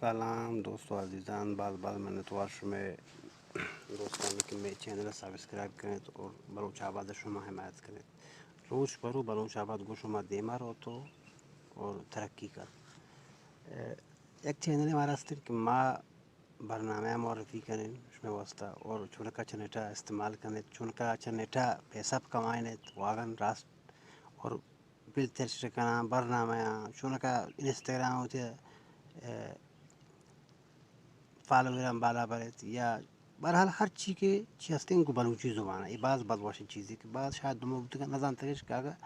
سلام دوست و عزیزان، باز باز منتوار شمئے دوستانی کہ مئے چینل ءَ سبسکرائب کنیت اور بلوچ آباد ءَ شما حمایت کنیت۔ روچ برو بلوچ آباد گوں شما دیما روت اور ترقی کنت۔ ءَ، یک چینلے مارا است کہ ما برنامہ ءَ معرفی کنیں شمئے واسطہ اور چونکا چہ نیٹ ءَ استعمال کنیت، چونکا چہ نیٹ ءَ پیسہ کمائینیت، واگن راست اور فلترش کناں، برنامہ آں، چونکا انسٹاگرام ءَ وتی، ءَ، فالووراں بالا بریت یا بہرحال ہر چی کہ چی ہستیں گوں بلوچی زبان ءَ۔ اے باز باز وشیں چیزے کہ باز شاید دمگ بوتگ نہ زانتگش کہ اگاں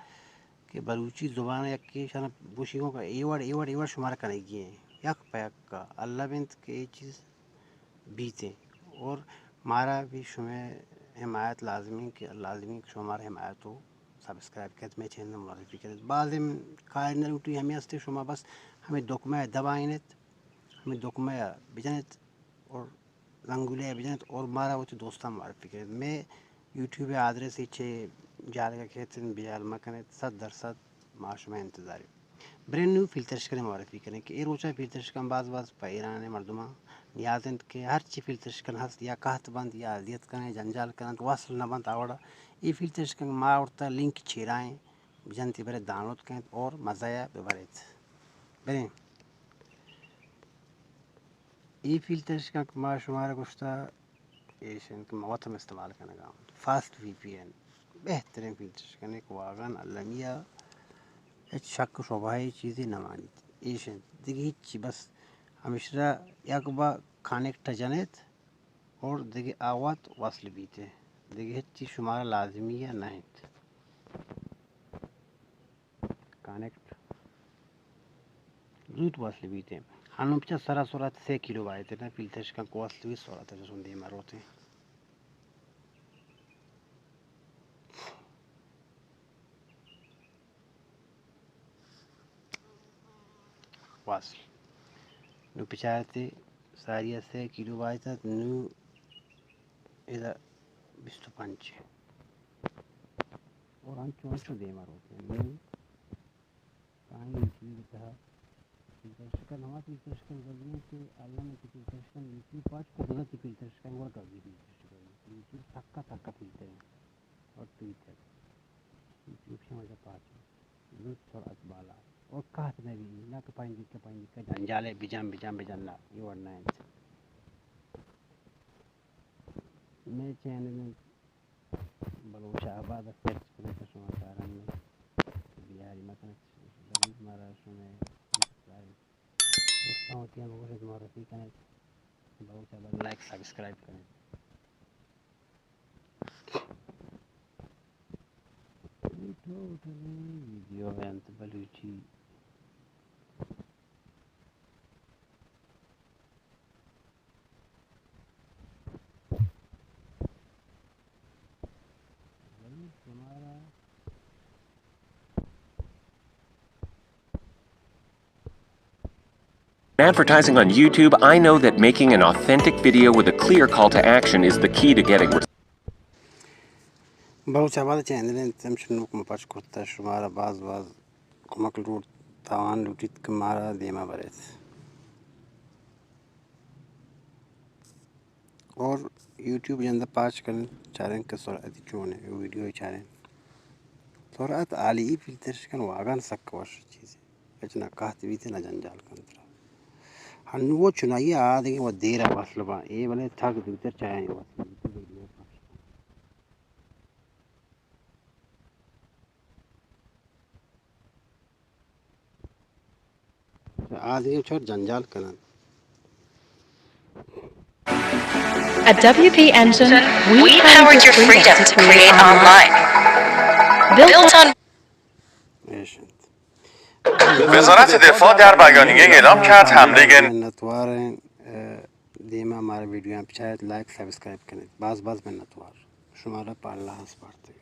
کہ بلوچی زبان ءَ یکے شان گوشی گوں کہ اے وڑ، اے وڑ، اے وڑ شمارا کنگی ایں۔ یک پہ یک الم انت کہ اے چیز بیتیں اور مارا بھی شمئے حمایت لازمی کہ، لازمی کہ شما مارا حمایت و سبسکرائب کنت، مئے چینل معرفی کنت۔ بازیں کار نہ لوٹی، ہمے ہستے شما بس ہمے دکمہ ءَ دبائینت، ہمے دکمہ ءَ بجنت اور زنگولے ءَ بجنت اور مارا وتی دوستاں معرفی کنت۔ مئے یوٹیوب ءِ آدرس چہ جالگا کیت، بیال مکنت، صد درصد ما شمئے انتظار ایں۔ برین نوں فلترشکن ءِ معرفی کنیں کہ اے روچا فلترشکن باز باز پہ ایران ءِ مردماں نیاز انت کہ ہرچی فلترشکن ہست یا قحط بنت یا اذیت کنیں، جنجال کننت، وصل نہ بنت آ وڑا۔ اے فلترشکن ما آورتا لنک چیرائیں، بجنتی برے دانلود کنت اور مزہ ءَ ببریت۔ بریں۔ اے فلترشکن کہ ما شمارا گوشتا ایش انت کہ ما وت ہم استعمال کنگا آں۔ فاسٹ وی پی این بہترین فلترشکنے کہ واگن المی ءَ ہچ شک و شبہہ ءِ چیزے نہ مانیت۔ ایش انت دگہ ہچی، بس ہمیشرا یک با کانیکٹ جنیت اور دگہ آ وت وصل بیت۔ دگہ ہچی شمارا لازمی ءَ نہ انت۔ کانیکٹ زوت وصل بیت۔ ہنوں پچا سرا سرعت سے کیلو بائٹ ءَ، فلترشکن کہ وصل بیت سرعت ءَ چہ دیما روت۔ وصل۔ نوں پچارتے ساری ءَ سے کیلو بائٹ ات، نوں ادا بیست و پنچ۔ اور انچو انچو دیما روت۔ نوں کائیں چیز تہا فلترشکن، ہما فلترشکن گزی کہ الم کہ فلترشکن یوٹیوب پاچ کو، گزی فلترشکن گڑا گزی فلترشکن۔ یوٹیوب سکا سکا فلتر انت۔ اور ٹویٹر، یوٹیوب شما جا پاچ انت۔ زوت سرعت بالا۔ اور قحط نہ بی، نہ کہ پنج دقیقہ، پنج دقیقہ جنجالے بجن، بجن، بجن، نہ، اے وڑ نہ انت۔ مئے چینل انت بلوچ آباد ءَ سرچ کنت، شما چاران میں بیاری مکنت، ضرور مارا شمئے دوستاں وتی ہم بگوشت معرفی کنت، بلوچ آباد لائک سبسکرائب کنت۔ اے ٹوٹلی ویڈیو انت Balochi. Advertising on YouTube, I know that making an authentic video with a clear call to action is the key to getting. Baloch آباد چینل انت، ہمشن نوک ما پچ کرتا، شمارا باز باز کمک لوٹ، تاوان لوٹیت کہ مارا دیما بریت۔ اور یوٹیوب جندا پاچ کن، چاریں کہ سرعت چون ہے، ویڈیو چاریں۔ سرعت عالی، ای فلترشکن واگان سک وش چیزے۔ ہچ نہ قحط بیت نہ جنجال کنت۔ ہنو وہ چنائی آ دگہ وہ دیر ءَ وصل باں۔ اے بلے تھک دوتر چاہیں وصل بیت۔ آدگہ چر جنجال کنن۔ At W P Engine, we powered your freedom to create online. Built on ایش انت۔ وزارت دفاع در بیانیه‌ای اعلام کرد حملهٔ منتوار ایں، اه، دیما مارا ویڈیو ہم بچارت، لائک، سبسکرائب کنیت۔ باز باز منتوار۔ شمارا پہ اللہ سپارتگ۔